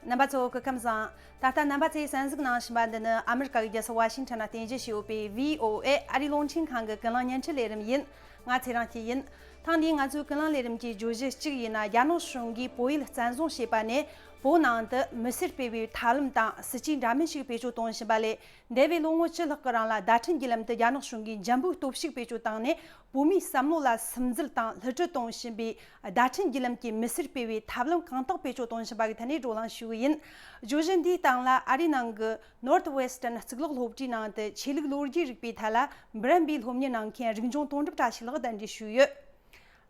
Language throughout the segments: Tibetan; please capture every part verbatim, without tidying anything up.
རྣམ་པ་ཚོ་སྐུ་ཁམས་བཟང་། ད་ལྟ་རྣམ་པ་ཚོས་གསན་གཟིགས་གནང་བཞིན་པ་འདི་ནི་ཨ་མི་རི་ཀ་གི་རྒྱལ་ས་ཝ་ཤིང་ཊོན་ནས་རྟེན་གཞི་བྱས་ཡོད་པའི་བྷི་ཨོ་ཨེ་ཨ་རིའི་རླུང་འཕྲིན་ཁང་གི་ཀུན་གླེང་བརྙན་འཕྲིན་ལས་རིམ་ཡིན། ང་ཚེ་རིང་སྐྱིད་ཡིན། ཐེངས་འདིའི་ང་ཚོའི་ཀུན་གླེང་ལས་རིམ་གྱི་བརྗོད་གཞི་གཅིག་ཡིན་ན། རྒྱ་ནག་གཞུང་གིས་བོད་ཡུལ་བཙན་བཟུང་བྱས་པ་ནས་བོད་ནང་དུ་མི་སེར་སྤེལ་བའི་ཐབས་ལམ་དང་སྲིད་ཇུས་འདྲ་མིན་ཞིག་བེད་སྤྱོད་གཏོང་བཞིན་པ་ལས། འདས་པའི་ལོ་ངོ་བཅུ་ལྷག་གི་རིང་ལ་བརྡ་འཕྲིན་བརྒྱུད་ལམ་དུ་རྒྱ་ནག་གཞུང་གིས་འཇམ་པོའི་སྟོབས་ཤུགས་བེད་སྤྱོད་བཏང་ནས། བོད་མིའི་བསམ་བློ་ལ་སིམ་འཛུལ་དང་བསླུ་བྲིད་གཏོང་བཞིན་པའི་བརྡ་འཕྲིན་བརྒྱུད་ལམ་གྱི་མི་སེར་སྤེལ་བའི་ཐབས་ལམ་གང་དག་བེད་སྤྱོད་གཏོང་བཞིན་པ་གི་ཐད་ནས་བགྲོ་གླེང་ཞུ་གི་ཡིན། བརྗོད་གཞི་འདིའི་སྟེང་ལ་ཨ་རིའི་ནང་གི་Northwestern་གཙུག་ལག་སློབ་གྲྭའི་ནང་དུ་ཆོས་ལུགས་ལོ་རྒྱུས་རིག་པའི་ཐད་ལ་འབུམ་རམས་པའི་སློབ་གཉེར་གནང་མཁན་རིག་འབྱུང་དོན་གྲུབ་བཀྲ་ཤིས་ལགས་གདན་འདྲེན་ཞུས་ཡོད།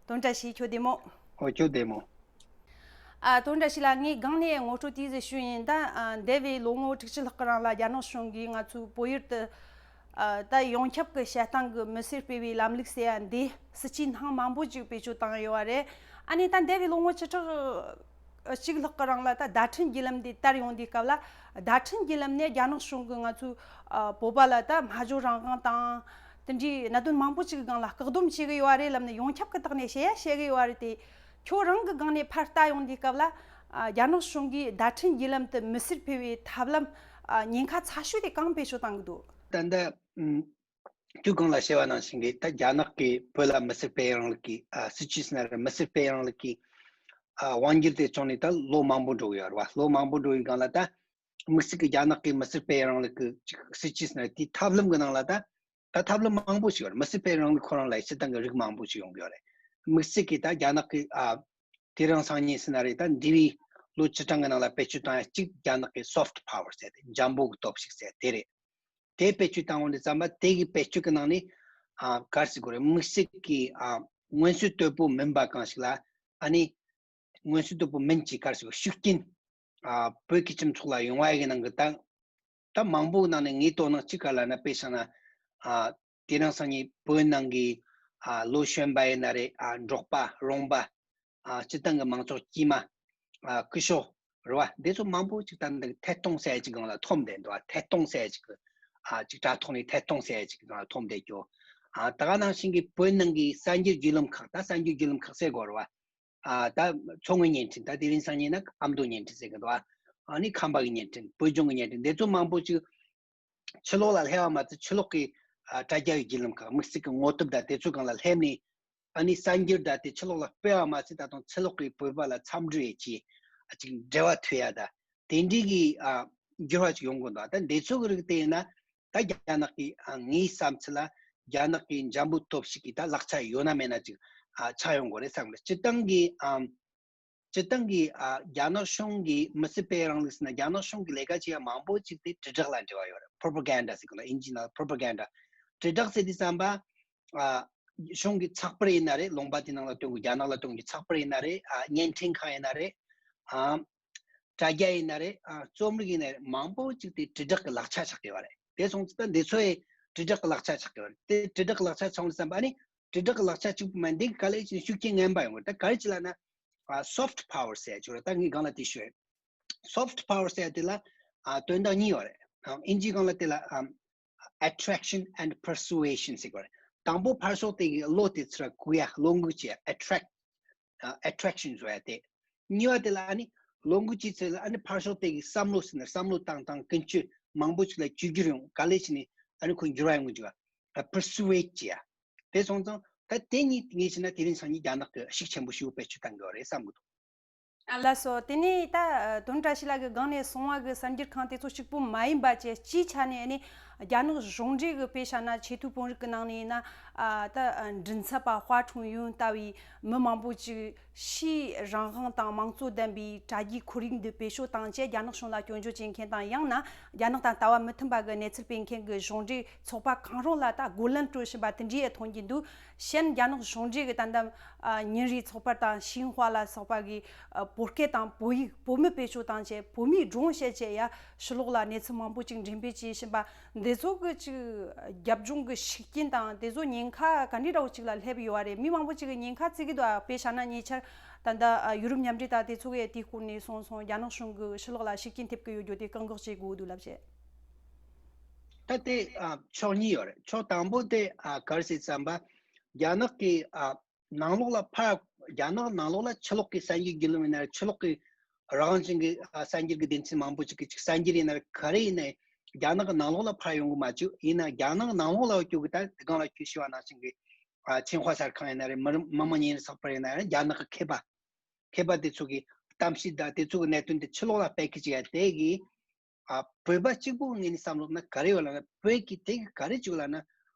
དོན་བཀྲ་ཤིས། ཁྱོད་བདེ་མོ། ཨོ། ཁྱོད་བདེ་མོ། ཨ། དོན་བཀྲ་ཤིས་ལགས། ངས་སྒང་ནས་ངོ་སྤྲོད་དེ་ཟིག་ཞུས་ཡིན། ད་ཨ་འདས་པའི་ལོ་ངོ་དྲུག་ཅུ་ལྷག་གི་རིང་ལ་རྒྱ་ནག་གཞུང་གིས་ང་ཚོའི་བོད་ཡུལ་དུ་ཨ་ད་ཡོངས་ཁྱབ་ཀྱི་བྱེད་སྟངས་ཀྱི་མི་སེར་སྤེལ་བའི་ལམ་ལུགས་ཟེར་ཡ་འདི་སྲིད་ཇུས་སྣ་མང་པོ་ཅིག་བེད་སྤྱོད་བཏང་ཡོད་པ་རེད། ཨ་ནི་ད་འདས་པའི་ལོ་ངོ་བཅུ་ཕྲག་གཅིག་ལྷག་གི་རིང་ལ་ད་བརྡ་འཕྲིན་བརྒྱུད་ལམ་འདི་དར་ཡོང་དུས་སྐབས་ལ། བརྡ་འཕྲིན་བརྒྱུད་ལམ་ནས་རྒྱ་ནག་གཞུང་གིས་ང་ཚོའི་ཨ་བོད་པ་ལ་ད་སྨྲ་བརྗོད་རང་དབང་དང་། དེ་འདྲའི་གནད་དོན་མང་པོ་ཅིག་གི་སྒང་ལ་བཀག་སྡོམ་བྱེད་ཀྱི་ཡོད་པ་རེད་ལབ་ནས་ཡོངས་ཁྱབ་ཀྱི་ཐོག་ནས་བཤད་ཡ་བཤད་ཀྱི་ཡོད་པ་རེད་དེ། ཁྱོད་རང་གི་སྒང་ནས་ཕར་ལྟ་ཡོང་དུས་སྐབས་ལ། ཨ་རྒྱ་ནག་གཞུང་གིས་བརྡ་འཕྲིན་བརྒྱུད་ལམ་དུ་མི་སེར་སྤེལ་བའི་ཐབས་ལམ་ཨ་ཉེན་ཁ་ཚ་ཤོས་དེ་གང་བེད་སྤྱོད་བཏང་གི་འདུག་ད་ལྟ་ཨུམ་དུས་གང་ལ་བཤད་པ་ནང་བཞིན་གྱི་ད་རྒྱ་ནག་གིས་བོད་ལ་མི་སེར་སྤེལ་རིང་ལུགས་ཀྱི་ཨ་སྲིད་ཇུས་ཟེར་ན་རེད། མི་སེར་སྤེལ་རིང་ལུགས་ཀྱི་ཨ་དབང་སྒྱུར་དེ་བྱུང་ནས་ད་ལོ་མང་པོ་འགྲོ་གི་ཡོད་རེད་བ། ལོ་མང་པོ་འགྲོ་བའི་སྒང་ལ་ད་དམིགས་བསལ་གྱི་རྒྱ་ནག་གིས་མི་སེར་སྤེལ་རིང་ལུགས་ཀྱི་ཅིག་སྲིད་ཇུས་ཟེར་ན་རེད། དེའི་ཐབས་ལམ་གྱི་ནང་ལ་ད་ད་ཐབས་ལམ་མང་པོ་ཞིག་ཡོད་རེད། མི་སེར་སྤེལ་རིང་ལུགས་ཁོ་རང་ལ་སྤྱིར་བཏང་གི་རིགས་མང་པོ་ཞིག་ཡོང་གི་ཡོད་རེད། དམིགས་བསལ་གྱི་ད་རྒྱ་ནག་གི་ཨ་དེ་རིང་སང་ཉིན་ཟེར་ན་རེད། ད་འདས་པའི་ལོ་བཅུ་གྲངས་ཀྱི་ནང་ལ་བེད་སྤྱོད་བཏང་ཡ་གཅིག་རྒྱ་ནག་གི་soft power་ཟེར་ཏེ་འཇམ་པོ་གི་སྟོབས་ཤུགས་ཟེར་དེ་རེད། དེ་བེད་སྤྱོད་བཏང་འོང་དུས་ཙམ་པ་དེ་གི་བེད་སྤྱོད་ཀྱི་ནང་ནས་ཨ་ག་རེ་ཟེར་དགོས་རེད། དམིགས་བསལ་གྱི་ཨ་མངོན་གསལ་དོད་པོ་མིན་པ་གང་ཞིག་ལ་ཨ་ནི་མངོན་གསལ་དོད་པོ་མིན་གྱི་ག་རེ་ཟེར་དགོས། ཤུགས་རྐྱེན་ཨ་བོད་ཀྱི་སྤྱི་ཚོགས་ལ་ཡོང་བ་ཡི་ནང་གི་ད་ད་མང་པོའི་ནང་ནས་ངའི་དོ་སྣང་གཅིག་ག་ལབ་ན། དཔེ་བཞག་ན་ཨ་དེ་རིང་སང་ཉིན་བོད་ནང་གི་ཨ་ལོ་གཞོན་པ་ཡིན་ན་རེད། ཨ་འབྲོག་པ་རོང་པ། ཨ་སྤྱིར་བཏང་གི་མང་ཚོགས་དཀྱུས་མ། ཨ་སྐུ་ཞབས་རེད་བ། འདི་ཚོ་མང་པོ་ཅིག་ད་འདི་ཐད་གཏོང་ཟེར་ཡ་ཅིག་སྒང་ལ་འཐོམ་བསྡད་འདུག་ཐད་གཏོང་ཟེར་ཡ་ཅིག་གི་ཨ་ཅིག་དྲ་ཐོག་ནས་ཐད་གཏོང་ཟེར་ཡ་ཅིག་སྒང་ལ་འཐོམ་བསྡད་རྒྱུ། ཨ་ད་ག་ནང་བཞིན་གྱི་བོད་ནང་གི་གསར་འགྱུར་བརྒྱུད་ལམ་ཁག་ད་གསར་འགྱུར་བརྒྱུད་ལམ་ཁག་ཟེར་དགོས་རེད་བ། ཨ་ད་མཚོ་སྔོན་བརྙན་འཕྲིན། ད་དེ་རིང་སང་ཉིན་ན་ཨ་མདོ་བརྙན་འཕྲིན་ཟེར་གི་འདུག་ཨ་ནི་ཁམས་པ་གི་བརྙན་འཕྲིན། བོད་ལྗོངས་ཀྱི་བརྙན་འཕྲིན། འདི་ཚོ་མང་པོ་ཅིག་ཕྱི་ལོགས་ལ་སླེབས་པ་མ་ཚད་ཕྱི་ལོགས་ཀྱི་ཨ་དྲ་རྒྱ་ཡི་བརྒྱུད་ལམ་ཁག་དམིགས་བསལ་གྱི་ངོ་དེབ་དང་དེ་ཚོ་སྒང་ལ་སླེབས་ནས། ཨ་ནི་གསར་འགྱུར་དང་དེ་ཕྱི་ལོགས་ལ་སྤེལ་བ་མ་ཚད་ད་དུང་ཕྱི་ལོགས་ཀྱི་བོད་པ་ལ་འཚམས་འདྲི་ཡས་ཀྱི་ཨ་ཅིག་འབྲེལ་བ་མཐུད་ཡ་ད་དེ་འདྲའི་གི་ཨ་འགྱུར་བ་ཅིག་ཡོང་གི་འདུག་ད་འདི་ཚོ་གི་རིགས་དེ་ཡིན་ན་ད་རྒྱ་ནག་གི་ཨ་ངའི་བསམ་ཚུལ་ལ་རྒྱ་ནག་གི་འཇམ་པོའི་སྟོབས་ཤུགས་ཀྱི་ད་ལག་ཆ་ཡོད་ན་མེད་ན་ཅིག་ཨ་ཆགས་ཡོང་གི་རེད་བསམ་གི། སྤྱིར་བཏང་གི་ཨ་སྤྱིར་བཏང་གི་ཨ་རྒྱ་ནག་གཞུང་གིས་མི་སེར་སྤེལ་རིང་ལུགས་ཟེར་ན་རྒྱ་ནག་གཞུང་གི་ལས་ཀ་བྱེད་ཡ་མང་པོ་ཅིག་དེ་དྲིལ་བསྒྲགས་ལ་འབྲེལ་བ་ཡོད་རེད། པོ་རོ་པ་གན་ཌ་ཟེར་གི་ལ་ཨིན་ཇི་ནང་པོ་རོ་པ་གན་ཌ། དྲིལ་བསྒྲགས་ཟེར་དུས་ཙམ་པ་ཨ་གཞུང་གི་ཚགས་པར་ཡིན་ན་རེད། ལུང་པ་དེ་ནང་ལ་སྟོན་གི་རྒྱ་ནག་ལ་སྟོན་གི་ཚགས་པར་ཡིན་ན་རེད། ཨ་བརྙན་འཕྲིན་ཁང་ཡིན་ན་རེད། ཨ་དྲ་རྒྱ་ཡིན་ན་རེད། ཨ་རྩོམ་རིག་ཡིན་ན་རེད། མང་པོ་ཅིག་དེ་དྲིལ་བསྒྲགས་ཀྱི་ལག་ཆ་ཆགས་ཀྱི་ཡོད་རེད། དེ་སོང་ཙང་ད་འདི་ཚོ་ཡི་དྲིལ་བསྒྲགས་ཀྱི་ལག་ཆ་ཆགས་ཀྱི་ཡོད་རེད། དེ་དྲིལ་བསྒྲགས་ཀྱི་ལག་ཆ་ཆགས་ཙམ་པ་ཨ་ནི་དྲིལ་བསྒྲགས་ཀྱི་ལག་ཆ་གཅིག་པུ་མ་ཡིན། འདི་ག་ལས་ཀྱི་ཤུགས་རྐྱེན་ངན་པ་ཡོང་གི་རེད། ད་ག་རེ་ཅིག་ལབ་ན། ཨ་soft power་ཟེར་ཡ་ཅིག་ཡོད་རེད། ད་ངས་སྒང་ལ་དེ་ཤོད། soft power་ཟེར་ཡ་དེ་ལ་ཨ་དོན་དག་གཉིས་ཡོད་རེད། ཨ་ཨིན་ཇིའི་སྒང་ལ་དེ་ལ་ཨ་attraction and persuasion་ཟེར་གི་རེད། དང་པོ་ཕར་ཕྱོགས་དེ་གི་བློ་དེ་ཚུར་གུ་ཡ་བློ་འགུག་བྱེད་ཡ་attract ཨ་attraction་བཟོ་ཡ་དེ། གཉིས་པ་དེ་ལ་ཨ་ནི་བློ་འགུག་བྱེད་ཚུལ་ལ་ཨ་ནི་ཕར་ཕྱོགས་དེ་གི་བསམ་བློ་ཟེར་ན་བསམ་བློ་བཏང་སྟངས་ཀུན་སྤྱོད་མང་པོ་ཞིག་ལ་བཅོས་བསྒྱུར་ཡོང་། ག་ལེ་ཞིག་ནས་ཨ་ནི་ཁོ་འགྱུར་བ་ཡོང་གི་འཇུག་པ། persuade་བྱེད་ཡ། དེ་སོང་ཙང་ད་དེ་གཉིས་ངས་བྱས་ན་དེ་རིང་སང་ཉིན་རྒྱ་ནག་གི་ཤུགས་ཆེན་པོ་ཞིག་བེད་སྤྱོད་བཏང་གི་ཡོད་རེད་བསམ་གི་འདུག་ཨ་ལགས་སོ། དེ་ནས་ད་དོན་བཀྲ་ཤིས་ལགས་ཀྱི་སྒང་ནས་གསུངས་པ་གི་གསར་འགྱུར་ཁང་དེ་ཚོ་གཅིག་པུ་མ་ཡིན་པ་བཅས་སྤྱིའི་ཆ་ནས་ནི་རྒྱ་ནག་གཞུང་འབྲེལ་གྱི་དཔེ་བཞག་ན་ཆེས་མཐོའི་དཔོན་རིགས་ཀྱི་ནང་ནས་ཡིན་ན། ཨ་ད་མགྲིན་ཚབ་པ་ཧྭ་ཁྲུང་ཡུན་ལྟ་བུའི་མི་མང་པོ་ཅིག་ཕྱིའི་རང་དབང་དང་དམངས་གཙོ་ལྡན་པའི་དྲ་རྒྱའི་ཁོར་ཡུག་འདི་བེད་སྤྱོད་བཏང་བྱས་རྒྱ་ནག་གཞུང་ལ་སྐྱོན་བརྗོད་བྱེད་མཁན་དང་། ཡང་ན་རྒྱ་ནག་དང་ལྟ་བ་མི་མཐུན་པ་གི་གནས་ཚུལ་སྤེལ་མཁན་གྱི་གཞུང་འབྲེལ་ཚོགས་པ་གང་རུང་ལ་ད་རྒོལ་ལན་སྤྲོད་བཞིན་པ་དེ་འདྲའི་མཐོང་གི་འདུག་གཞན་རྒྱ་ནག་གཞུང་འབྲེལ་གྱི་ད་ལྟ་ཨ་ཉིན་རེའི་ཚོགས་པ་དང་ཤིན་ཧྭ་ལ་སོགས་པ་གིས་ཨ་བོད་སྐད་དང་བོད་ཡིག་བོད་མི་བེད་སྤྱོད་བཏང་བྱས་བོད་མིའི་སྒྲུང་བཤད་བྱས་ཡ་ཕྱི་ལོགས་ལ་གནས་ཚུལ་མང་པོ་ཅིག་འགྲེམས་སྤེལ་བྱེད་བཞིན་པ་འདི་ཚོ་གི་ཅིག་རྒྱབ་ལྗོངས་ཀྱི་ཤུགས་རྐྱེན་དང་དེ་ཚོ་ཉེན་ཁ་ག་འདྲའི་འདྲ་བོ་ཅིག་ལ་སླེབས་ཡོད་པ་རེད། མི་མང་པོ་ཅིག་གིས་ཉེན་ཁ་བརྩི་གི་འདུག་ཨ་དཔེ་བཞག་ན་ཉེ་ཆར་ད་ལྟ་ཨ་ཡུ་རོབ་མཉམ་འབྲེལ་དང་དེ་ཚོ་གིས་དེའི་སྐོར་ནས་གསུངས་སོང་། རྒྱ་ནག་གཞུང་གིས་ཕྱི་ལོགས་ལ་ཤུགས་རྐྱེན་ཐེབས་ཀྱི་ཡོད་རྒྱུ་དེ་བཀག་འགོག་བྱེད་དགོས་འདུག་ལབ་བྱས། ད་དེ་ཨ་ཕྱོགས་གཉིས་ཡོད་རེད། ཕྱོགས་དང་པོ་དེ་ཨ་ག་རེ་ཟེར་བསམ་པ། རྒྱ་ནག་གི་ཨ་ནང་ལོགས་ལ་ཕར་རྒྱ་ནག་ནང་ལོགས་ལ་ཕྱི་ལོགས་ཀྱི་གསར་འགྱུར་བརྒྱུད་ལམ་ཡིན་ན་རེད། ཕྱི་ལོགས་ཀྱི་ རང་བཞིན་གྱི་ཨ་གསར་འགྱུར་གྱི་སྡེ་ཚན་མང་པོ་ཅིག་གིས་ཅིག་གསར་འགྱུར་ཡིན་ན་རེད། ག་རེ་ཡིན་ན་རྒྱ་ནག་གི་ནང་ལོགས་ལ་ཕར་ཡོང་གི་མ་བཅུག་ཡིན་ན་རྒྱ་ནག་ནང་ལོགས་ལ་བཅུག་གི་ད་སྒང་ལ་ཁྱོད་ཤི་བ་ནང་བཞིན་གྱི་ཨ་ཆིང་ཧྭ་གསར་ཁང་ཡིན་ན་རེད། མི་རིགས་མི་དམངས་ཉིན་རེའི་ཚགས་པར་ཡིན་ན་རེད། རྒྱ་ནག་གི་མཁས་པ་མཁས་པ་དེ་ཚོ་གི་གཏམ་བཤད་དང་དེ་ཚོ་གི་གནད་དོན་དེ་ཕྱི་ལོགས་ལ་སྤེལ་གི་ཅིག་ཡ་དེ་གི་ཨ་བོད་པ་གཅིག་པུ་ངོས་ནས་བསམ་བློ་ན་ག་རེ་ཡོད་ལབ་ན། བོད་ཀྱི་དེ་ག་རེ་བཅུག་ལབ་ན།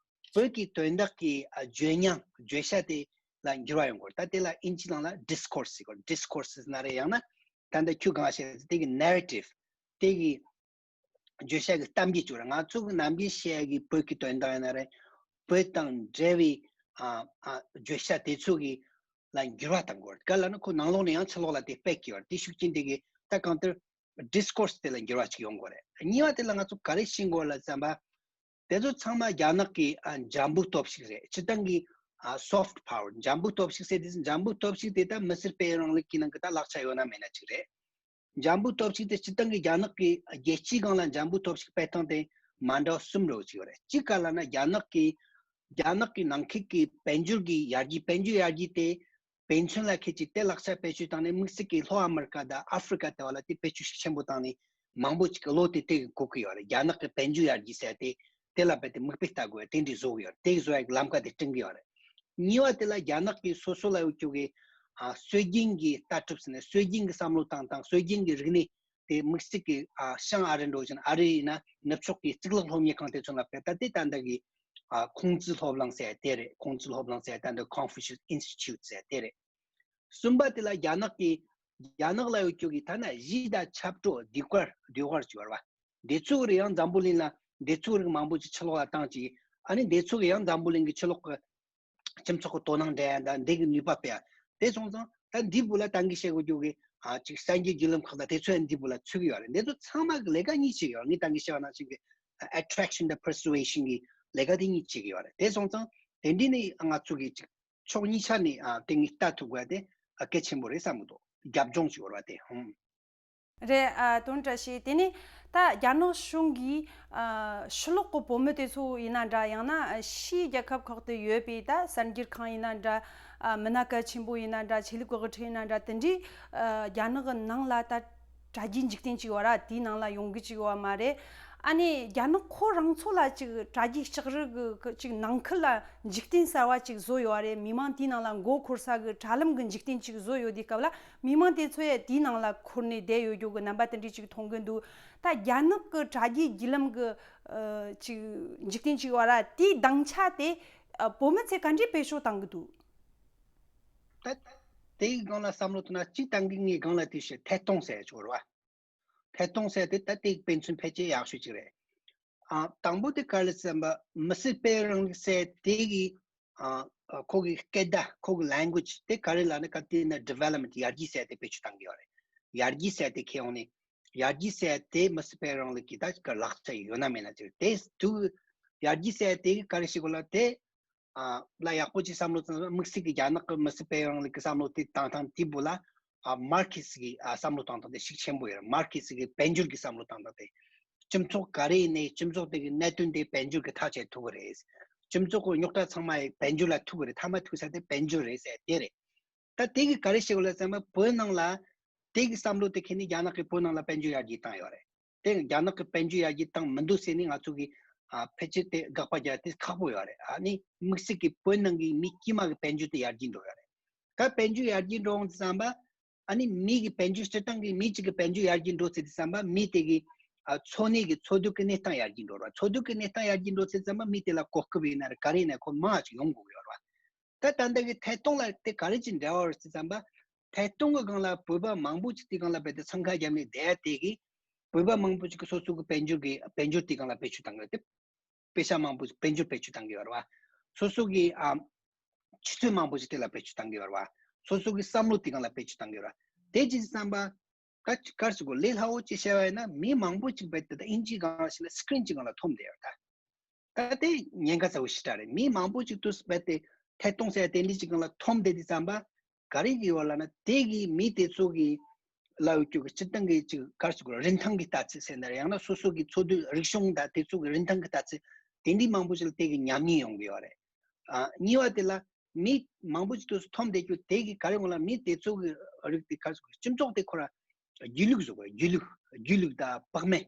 བོད་ཀྱི་དོན་དག་གི་ཨ་བརྗོད་ཉམས་བརྗོད་བྱ་དེ་ལ་འགྱུར་བ་ཡོང་དགོས། ད་དེ་ལ་ཨིན་ཇི་ནང་ལ་discourse ཟེར་གོ། discourse ཟེར་ན་རེ་ཡང་ན་ད་ལྟ་ཁྱོད་གང་བཤད་དེ་གི་narrative དེ་གི་བརྗོད་བྱ་གི་གཏམ་རྒྱུད་བཅུག་ར། ང་ཚོ་གི་ནམ་རྒྱུན་བཤད་ཡ་གི་བོད་ཀྱི་དོན་དག་ཡིན་ན་རེ། བོད་དང་འབྲེལ་བའི་ཨ་ཨ་བརྗོད་བྱ་དེ་ཚོ་གི་ལ་འགྱུར་བ་གཏང་དགོས། ག་ལ་ནི་ཁོ་ནང་ལོགས་ནས་ཡང་ཕྱི་ལོགས་ལ་དེ་སྤེལ་གི་ཡོད་རེད། དེ་ཤུགས་རྐྱེན་དེ་གི་ད་གང་ལྟར་discourse དེ་ལ་འགྱུར་བ་ཅིག་ཡོང་དགོས་རེད། གཉིས་པ་དེ་ལ་ང་ཚོ་ག་རེ་ཤེས་དགོས་ལ་བསམ་པ། དེ་ཚོ་ཚང་མ་རྒྱ་ནག་གི་ཨ་འཇམ་པོའི་སྟོབས་ཤུགས་རེད། སྤྱིར་བཏང་གི་ཨ་soft power འཇམ་པོའི་སྟོབས་ཤུགས་ཟེར་དུས་འཇམ་པོའི་སྟོབས་ཤུགས་དེ་ད་མི་སེར་སྤེལ་རིང་ལུགས་ཀྱི་ནང་གི་ད་ལག་ཆ་ཡོད་ན་མེད་ན་ཅིག་རེད། འཇམ་པོའི་སྟོབས་ཤུགས་དེ་སྤྱིར་བཏང་གི་རྒྱ་ནག་གི་རྒྱལ་སྤྱིའི་སྒང་ལ་འཇམ་པོའི་སྟོབས་ཤུགས་སྤེལ་སྟངས་དེ་མ་འདྲ་བ་གསུམ་རེ་ཅིག་ཡོད་རེད། གཅིག་ག་ལ་ན་རྒྱ་ནག་གི་རྒྱ་ནག་གི་ནང་ཁུལ་གྱི་དཔལ་འབྱོར་གྱི་ཡར་རྒྱས། དཔལ་འབྱོར་ཡར་རྒྱས་དེ་དཔེ་མཚོན་ལ་ཁེལ་གྱི་དེ་ལག་ཆ་བེད་སྤྱོད་བཏང་ནས་དམིགས་བསལ་གྱི་ལྷོ་ཨ་མི་རི་ཀ་དང་ཨ་ཧྥེ་རི་ཀ་དེ་བ་ལ་དེ་བེད་སྤྱོད་ཤུགས་ཆེན་པོ་བཏང་ནས་མང་པོ་ཅིག་གི་བློ་དེ་དེ་གི་གོ་གི་ཡོད་རེད། རྒྱ་ནག་གི་དཔལ་འབྱོར་ཡར་རྒྱས་ཟེར་དེ་དེ་ལ་རྦད་དེ་མིག་དཔེ་ལྟ་དགོས་དེ་འདྲའི་བཟོ་གི་ཡོད་རེད། དེ་བཟོ་ཡག་ལམ་ཀ་དེ་བསྐྲུན་གི་ཡོད་རེད། གཉིས་པ་དེ་ལ་རྒྱ་ནག་གི་སོ་སོ་ལ་ཡོད་རྒྱུ་གི་ཨ་སྲོལ་རྒྱུན་གྱི་ལྟ་གྲུབ་ཟེར་ནས་སྲོལ་རྒྱུན་གྱི་བསམ་བློ་བཏང་སྟངས། སྲོལ་རྒྱུན་གྱི་རིག་གནས་དེ་དམིགས་བསལ་གྱི་ཨ་བྱང་ཨ་རི་འགྲོ་བཞིན། ཨ་རི་ཡིན་ན་ནུབ་ཕྱོགས་ཀྱི་གཙུག་ལག་སློབ་གཉེར་ཁང་དེ་ཚོ་ལ་དཔེ་ལྟ་དེ་ད་ལྟ་གི་ཨ་ཁུང་ཙི་སློབ་གླིང་ཟེར་དེ་རེད། ཁུང་ཙི་སློབ་གླིང་ཟེར་ད་འདི་Confucius Institute ཟེར་དེ་རེད། གསུམ་པ་དེ་ལ་རྒྱ་ནག་གི་རྒྱ་ནག་ལ་ཡོད་རྒྱུ་གི་ཐ་ན་གཞས་དང་ཆབ་བྲོ་ཟློས་གར་ཟློས་གར་ཅིག་ཡོད་རེད་བ། འདི་ཚོ་རེ་ཡང་འཛམ་བུ་གླིང་ལ་འདི་ཚོ་རིགས་མང་པོ་ཅིག་ཕྱི་ལོགས་ལ་བཏང་ཅིག་ཨ་ནི་འདི་ཚོ་གི་ཡང་འཛམ་བུ་གླིང་གི་ཕྱི་ལོགས་ཀྱི་སྤྱི་ཚོགས་ཀྱི་དོ་སྣང་འདྲ་ཡང་དང་འདི་གི་ནུས་པ་སྤེལ་ཡ། དེ་སོང་ཙང་ད་འདི་བུ་ལ་ད་གིན་བཤད་དགོས་རྒྱུ་གི་ཨ་ཅིག་གསར་འགྱུར་བརྒྱུད་ལམ་ཁག་དང་དེ་ཚོ་ཡང་འདི་བུ་ལ་ཚུད་ཀྱི་ཡོད་རེད། འདི་ཚོ་ཚང་མ་གི་ལས་ཀ་གཉིས་བྱེད་ཀྱི་ཡོད་རེད། ངས་ད་གིན་བཤད་པ་ནང་བཞིན་གི་attraction དང་persuasion གི་ལས་ཀ་དེ་གཉིས་བྱེད་ཀྱི་ཡོད་རེད། དེ་སོང་ཙང་དེ་འདྲ་ནི་ང་ཚོ་གི་ཅིག་ཕྱོགས་གཉིས་ཆ་ནས་ཨ་དེ་ངས་ལྟ་ཐུབ་དགོས་དེ་ཨ་གལ་ཆེན་པོ་རེད་བསམ་གི་འདུག་རྒྱབ་ལྗོངས་ཅིག་ཡོད་རེད་བ་དེ། ཧུམ། རེད། ཨ་དོན་བཀྲ་ཤིས། དེ་ནས་ད་རྒྱ་ནག་གཞུང་གིས་ཨ་ཕྱི་ལོགས་ཀྱི་བོད་མི་དེ་ཚོ་ཡིན་ན་འདྲ། ཡང་ན་ཕྱིའི་རྒྱལ་ཁབ་ཁག་ཏུ་ཡོད་པའི་ད་གསར་འགྱུར་ཁང་ཡིན་ན་འདྲ། ཨ་མི་སྣ་གལ་ཆེན་པོ་ཡིན་ན་འདྲ། ཆོས་ལུགས་ཀྱི་དབུ་ཁྲིད་ཡིན་ན་འདྲ། དེ་འདྲའི་ཨ་རྒྱ་ནག་གི་ནང་ལ་ད་དྲ་རྒྱའི་འཇིག་རྟེན་ཅིག་ཡོད་ར། དེའི་ནང་ལ་ཡོང་གི་ཅིག་ཡོད་མ་རེད། ཨ་ནི་རྒྱ་ནག་ཁོ་རང་ཚོ་ལ་ཅིག་དྲ་རྒྱའི་ལྕགས་རི་གི་གི་ཅིག་ནང་ཁུལ་ལ་འཇིག་རྟེན་གསར་བ་ཅིག་བཟོ་ཡོད་རེད། མི་མང་དེའི་ནང་ལ་མགོ་འཁོར་ས་གི་དྲ་ལམ་གི་འཇིག་རྟེན་ཅིག་བཟོ་ཡོད་དུས་སྐབས་ལ་མི་མང་དེ་ཚོ་ཡང་དེའི་ནང་ལ་འཁོར་ནས་བསྡད་ཡོད་རྒྱུ་གི་རྣམ་པ་དེ་འདྲ་ཅིག་མཐོང་གི་འདུག་ད་རྒྱ་ནག་གི་དྲ་རྒྱའི་བརྒྱུད་ལམ་གི་ཨ་ཅིག་འཇིག་རྟེན་ཅིག་ཡོད་ར། དེའི་སྡིངས་ཆ་དེ་ཨ་བོད་མི་ཚོས་ག་འདྲས་བེད་སྤྱོད་བཏང་གི་འདུག་ད་དེའི་སྒང་ལ་བསམ་བློ་བཏང་ན་སྤྱིར་བཏང་གི་ངའི་སྒང་ལ་དེ་བཤད་ཐད་གཏོང་ཟེར་ཡ་ཅིག་ཡོད་རེད་བ། ཐད་གཏོང་ཟེར་དེ་ད་དེ་དཔེ་མཚོན་ཕལ་ཆེར་ཡག་ཤོས་ཅིག་རེད། ཨ་དང་པོ་དེ་ག་རེ་ཟེར་ན་མི་སེར་སྤེལ་རིང་ལུགས་ཟེར་དེ་གི་ཨ་ཨ་ཁོ་གི་སྐད་བརྡ། ཁོ་གི་language དེ་ག་རེ་ལབ་ན་ག་དེ་ན་development ཡར་རྒྱས་ཟེར་དེ་བེད་སྤྱོད་བཏང་གི་ཡོད་རེད། ཡར་རྒྱས་ཟེར་དེ་ཁྱེར་ཡོང་ནས་ཡར་རྒྱས་ཟེར་དེ་མི་སེར་སྤེལ་རིང་ལུགས་ཀྱི་ད་ག་ལག་ཆ་ཡོད་ན་མེད་ན་ཅིག་རེད། དེ་དུ་ཡར་རྒྱས་ཟེར་དེ་གི་ག་རེ་ཞིག་གོ་ལ་དེ། ཨ་ལ་ཡག་པོ་ཅིག་བསམ་བློ་བཏང་། དམིགས་བསལ་གྱི་རྒྱ་ནག་གི་མི་སེར་སྤེལ་རིང་ལུགས་ཀྱི་བསམ་བློ་དེ་བཏང་སྟངས་དེ་བུ་ལ་ཨ་མར་ཁེ་སི་གི་ཨ་བསམ་བློ་བཏང་སྟངས་དེ་ཤུགས་ཆེན་པོ་ཡོད་རེད། མར་ཁེ་སི་གི་དཔལ་འབྱོར་གྱི་བསམ་བློ་བཏང་སྟངས་དེ། སྤྱི་ཚོགས་ག་རེ་ཡིན་ནའི་སྤྱི་ཚོགས་དེ་གི་གནད་དོན་དེ་དཔལ་འབྱོར་གྱིས་ཐག་བཅད་ཐུབ་ཀྱི་རེད། སྤྱི་ཚོགས་ཀྱི་རྙོག་དྲ་ཚང་མ་ཡི་དཔལ་འབྱོར་ལ་ཐུག་གི་རེད། མཐའ་མ་ཐུག་ས་དེ་དཔལ་འབྱོར་རེད་ཟེར་དེ་རེད། ད་དེ་གི་ག་རེ་བཤད་དགོས་ལ་ཟེར་ན་བོད་ནང་ལ་དེ་གི་བསམ་བློ་དེ་ཁྱེར་ནས་རྒྱ་ནག་གིས་བོད་ནང་ལ་དཔལ་འབྱོར་ཡར་རྒྱས་བཏང་ཡོད་རེད། དེ་རྒྱ་ནག་གི་དཔལ་འབྱོར་ཡར་རྒྱས་བཏང་མི་འདུག་ཟེར་ནས་ང་ཚོ་གི་ཨ་ཕལ་ཆེར་དེ་དགག་པ་རྒྱག་དེ་ཁག་པོ་ཡོད་རེད། ཨ་ནི་དམིགས་བསལ་གྱི་བོད་ནང་གི་མི་དཀྱུས་མ་གི་དཔལ་འབྱོར་དེ་ཡར་རྒྱས་འགྲོ་ཡོད་རེད། ད་དཔལ་འབྱོར་ཡར་རྒྱས་འགྲོ་འོང་དུས་ཙམ་པ་ཨ་ནི་མི་གི་དཔལ་འབྱོར་སྤྱིར་བཏང་གི་མི་གཅིག་གི་དཔལ་འབྱོར་ཡར་རྒྱས་འགྲོ་ཚེ་དུས་ཙམ་པ་མི་དེ་གི་ཨ་འཚོ་གནས་ཀྱི་འཚོ་སྡོད་ཀྱི་གནས་སྟངས་ཡར་རྒྱས་འགྲོ་རེད། འཚོ་སྡོད་ཀྱི་གནས་སྟངས་ཡར་རྒྱས་འགྲོ་ཚེ་ཙམ་པ་མི་དེ་ལ་གོ་སྐབས་ཡིན་ན་རེད། ག་རེ་ཡིན་ན་ཁོ་མང་ཅིག་ཡོང་དགོས་ཡོད་རེད། ད་ད་ལྟ་གི་ཐད་གཏོང་ལ་དེ་ག་རེ་ཅིག་འབྲེལ་བ་ཡོད་རེད་ཟེར་ཙམ་པ། ཐད་གཏོང་གི་སྒང་ལ་བོད་པ་མང་པོ་ཅིག་དེ་སྒང་ལ་རྦད་དེ་འཚང་ཁ་བརྒྱབ་ནས་བསྡད་ཡ་དེ་གིས་བོད་པ་མང་པོ་ཅིག་གིས་སོ་སོ་གི་དཔལ་འབྱོར་གི་དཔལ་འབྱོར་དེ་སྒང་ལ་བེད་སྤྱོད་བཏང་གི་ཡོད་རེད། དཔེ་ཆ་མང་པོ་ཅིག་དཔལ་འབྱོར་བེད་སྤྱོད་བཏང་གི་ཡོད་རེད་བ། སོ་སོ་གི་ཨ་ཆུ་ཚོད་མང་པོ་ཅིག་དེ་ལ་བེད་སྤྱོད་བཏང་གི་ཡོད་རེད་བ། སོ་སོ་གི་བསམ་བློ་དེ་སྒང་ལ་བེད་སྤྱོད་བཏང་གི་ཡོད་རེད། དེ་ཅིག་བསམ་པ། ག་གར་ཞིག་གོ་ལས་སླ་བོ་ཅིག་བཤད་པ་ཡིན་ན་མི་མང་པོ་ཅིག་རྦད་དེ་ད་ཨིན་ཇིའི་སྒང་ལ་ཞིག་ན་སི་ཀི་རིན་གྱི་སྒང་ལ་འཐོམ་བསྡད་ཡོད་ད། ད་དེ་ཉེན་ཁ་ཚ་བོ་ཞེ་དྲག་རེད། མི་མང་པོ་ཅིག་ཏུ་རྦད་དེ་ཐད་གཏོང་ཟེར་ཡ་དེ་འདྲ་ཅིག་སྒང་ལ་འཐོམ་བསྡད་དུས་ཙམ་པ་ག་རེ་གི་ཡོད་ལབ་ན་དེ་གི་མི་དེ་ཚོ་གི་ལ་ཡོད་རྒྱུ་གི་སྤྱིར་བཏང་གི་ཅིག་གར་ཞིག་གོ་རིན་ཐང་གི་ལྟ་ཚུལ་ཟེར་ན་རེད། ཡང་ན་སོ་སོ་གི་འཚོ་སྡོད་རིག་གཞུང་དང་དེ་ཚོ་གི་རིན་ཐང་གི་ལྟ་ཚུལ་དེ་འདྲའི་མང་པོ་ཞིག་ལ་དེ་གི་ཉམས་ཉེས་ཡོང་གི་ཡོད་རེད། ཨ་གཉིས་པ་དེ་ལ་མི་མང་པོ་ཞིག་ཏུ་འཐོམ་བསྡད་རྒྱུ་དེ་གི་ག་རེ་ཡོང་ལ་མི་དེ་ཚོ་གི་རིགས་དེ་གར་ཞིག་གོ་སྤྱི་ཚོགས་དེ་ཁོ་ར་ སྒྱིད་ལུག་བཟོ་དགོས། སྒྱིད་ལུག་སྒྱིད་ལུག་དང་བག་མེད།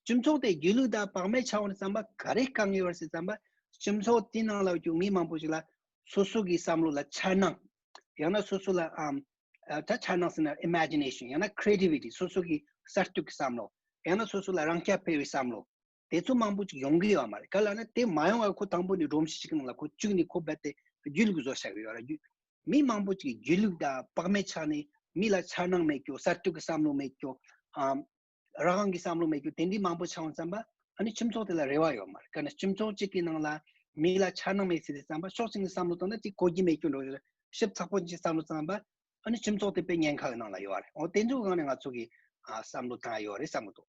སྤྱི་ཚོགས་དེ་སྒྱིད་ལུག་དང་བག་མེད་ཆགས་ཡོང་བསམ་པ་ག་རེ་བཀག་ཡོད་རེད་ཟེར་བསམ་པ། སྤྱི་ཚོགས་དེའི་ནང་ལ་ཡོད་མི་མང་པོ་ཞིག་ལ་སོ་སོ་གི་བསམ་བློ་ལ་འཆར་སྣང་། ཡང་ན་སོ་སོ་ལ་ཨམ་ཨ་ད་འཆར་སྣང་ཟེར་ན་ཨི་མེ་ཇི་ནེ་ཤན། ཡང་ན་ཁི་རེ་ཊི་བི་ཊི། སོ་སོ་གི་གསར་གཏོད་ཀྱི་བསམ་བློ། ཡང་ན་སོ་སོ་ལ་རང་རྐྱ་འཕེར་བའི་བསམ་བློ། དེ་ཚོ་མང་པོ་ཅིག་ཡོང་གི་ཡོད་མ་རེད། ག་ལ་ན་དེ་མ་ཡོང་བར་ཁོ་དང་པོ་ནས་སྒྲོམ་གཞི་ཞིག་ནང་ལ་ཁོ་བཅུག་ནས་ཁོ་རྦད་དེ་སྒྱིད་ལུག་བཟོ་བཞག་གི་ཡོད་རེད། སྒྱིད་མི་མང་པོ་ཅིག་སྒྱིད་ལུག་དང་བག་མེད་ཆགས་ནས་མི་ལ་འཆར་སྣང་མེད་རྒྱུ། གསར་གཏོད་ཀྱི་བསམ་བློ་མེད་རྒྱུ། ཨམ། རང་དབང་གི་བསམ་བློ་མེད་རྒྱུ། དེ་འདྲའི་མང་པོ་ཆགས་ཡོང་བསམ་པ། ཨ་ནི་སྤྱི་ཚོགས་དེ་ལ་རེ་བ་ཡོད་མ་རེད། ག་ན་སྤྱི་ཚོགས་གཅིག་གི་ནང་ལ་མི་ལ་འཆར་སྣང་མེད་ཟེར་ཏེ་བསམ་པ། ཕྱོགས་གཅིག་ནས་བསམ་བློ་བཏང་ན་ཅིག་གོ་རྒྱུ་མེད་རྒྱུ་འགྲོ་རེད། ཞིབ་ཚགས་པོ་ཅིག་བསམ་བློ་བཏང་བ། ཨ་ནི་སྤྱི་ཚོགས་དེ་དཔེ་ཉེན་ཁ་གི་ནང་ལ་ཡོད་རེད། འོ་དེ་ཚོའི་སྒང་ནས་ང་ཚོ་གི་ཨ་བསམ་བློ་བཏང་ཡ་ཡོད་རེད་བསམ་གི་འདུག་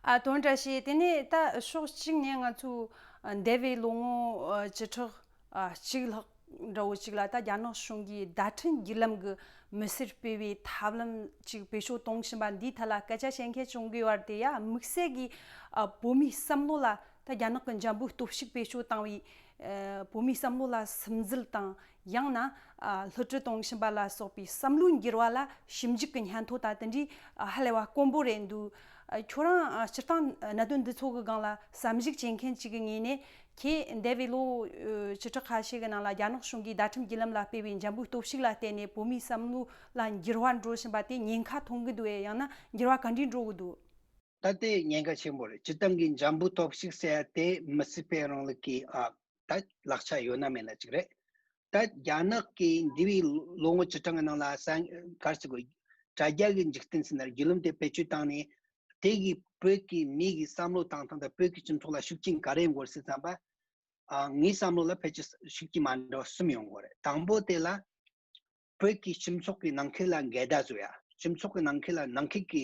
ཨ་དོན་འདྲ་ཞིག་དེ་ནས་ད་ཕྱོགས་གཅིག་ནས་ང་ཚོ་ཨ་འདས་པའི་ལོ་ངོ་ཨ་བཅུ་ཕྲག་ཨ་གཅིག་ལྷག་འདྲ་བོ་ཅིག་ལ་ད་རྒྱ་ནག་གཞུང་གིས་བརྡ་འཕྲིན་བརྒྱུད་ལམ་གྱི་མི་སེར་སྤེལ་བའི་ཐབས་ལམ་ཅིག་བེད་སྤྱོད་གཏོང་བཞིན་པ་འདིའི་ཐད་ལ་སྐད་ཆ་བཤད་མཁན་བྱུང་གི་ཡོད་རེད། དེ་ཡ་དམིགས་བསལ་གྱིས་ཨ་བོད་མིའི་བསམ་བློ་ལ་ད་རྒྱ་ནག་གི་འཇམ་པོའི་སྟོབས་ཤུགས་བེད་སྤྱོད་བཏང་བའི་ཨ་བོད་མིའི་བསམ་བློ་ལ་སིམ་འཛུལ་དང་། ཡང་ན་ཨ་སླུ་བྲིད་གཏོང་བཞིན་པ་ལ་སོགས་པའི་བསམ་བློའི་འགྱུར་བ་ལ་ཞིབ་འཇུག་གི་སྙན་ཐོ་དང་དེ་འདྲའི་ཨ་ཧ་ལས་པ་དཀོན་པོ་རེད་འདུག་ཨ་ཁྱོད་རང་ཨ་སྤྱིར་བཏང་གནད་དོན་འདི་ཚོ་གི་སྒང་ལ་བསམ་གཞིག་བྱེད་མཁན་ཅིག་གི་ངོས་ནས། ཁྱེད་འདས་པའི་ལོ་ཨ་བཅུ་ཕྲག་ཁ་ཤས་ཀྱི་ནང་ལ་རྒྱ་ནག་གཞུང་གིས་བརྡ་འཕྲིན་བརྒྱུད་ལམ་ལ་སྤེལ་བའི་འཇམ་པོའི་སྟོབས་ཤུགས་ལ་བརྟེན་ནས་བོད་མིའི་བསམ་བློ་ལ་འགྱུར་བ་འགྲོ་བཞིན་པ་དེ་ཉེན་ཁ་མཐོང་གི་འདུག་གས། ཡང་ན་འགྱུར་བ་ག་འདྲས་འགྲོ་གི་འདུག་ད་ལྟའི་ཉེན་ཁ་ཆེན་པོ་རེད། སྤྱིར་བཏང་གི་འཇམ་པོའི་སྟོབས་ཤུགས་ཟེར་ཡ་དེ་མི་སི་པའི་རིང་ལུགས་ཀྱི་ཨ་ད་ལག་ཆ་ཡོད་ན་མེད་ན་ཅིག་རེད། ད་རྒྱ་ནག་གིས་འདས་པའི་ལོ་ངོ་བཅུ་གྲངས་ཀྱི་ནང་ལ་ས་གར་ཅིག་གོ་དྲ་རྒྱ་གི་འཇིག་རྟེན་ཟེར་ན་བརྒྱུད་ལམ་དེ་བེད་སྤྱོད་བཏང་ནས་དེ་གིས་བོད་ཀྱི་མི་གི་བསམ་བློ་བཏང་སྟངས་དང་བོད་ཀྱི་སྤྱི་ཚོགས་ལ་ཤུགས་རྐྱེན་ག་རེ་ཡོང་གི་རེད་ཟེར་བསམ་པ། ཨ་ངའི་བསམ་བློ་ལ་ཕལ་ཆེར་ཤུགས་རྐྱེན་མ་འདྲ་བ་གསུམ་ཡོང་གི་རེད། དང་པོ་དེ་ལ། བོད་ཀྱི་སྤྱི་ཚོགས་ཀྱི་ནང་ཁུལ་ལ་འགལ་ཟླ་བཟོ་ཡ། སྤྱི་ཚོགས་ཀྱི་ནང་ཁུལ་ལ་ནང་ཁུལ་གྱི་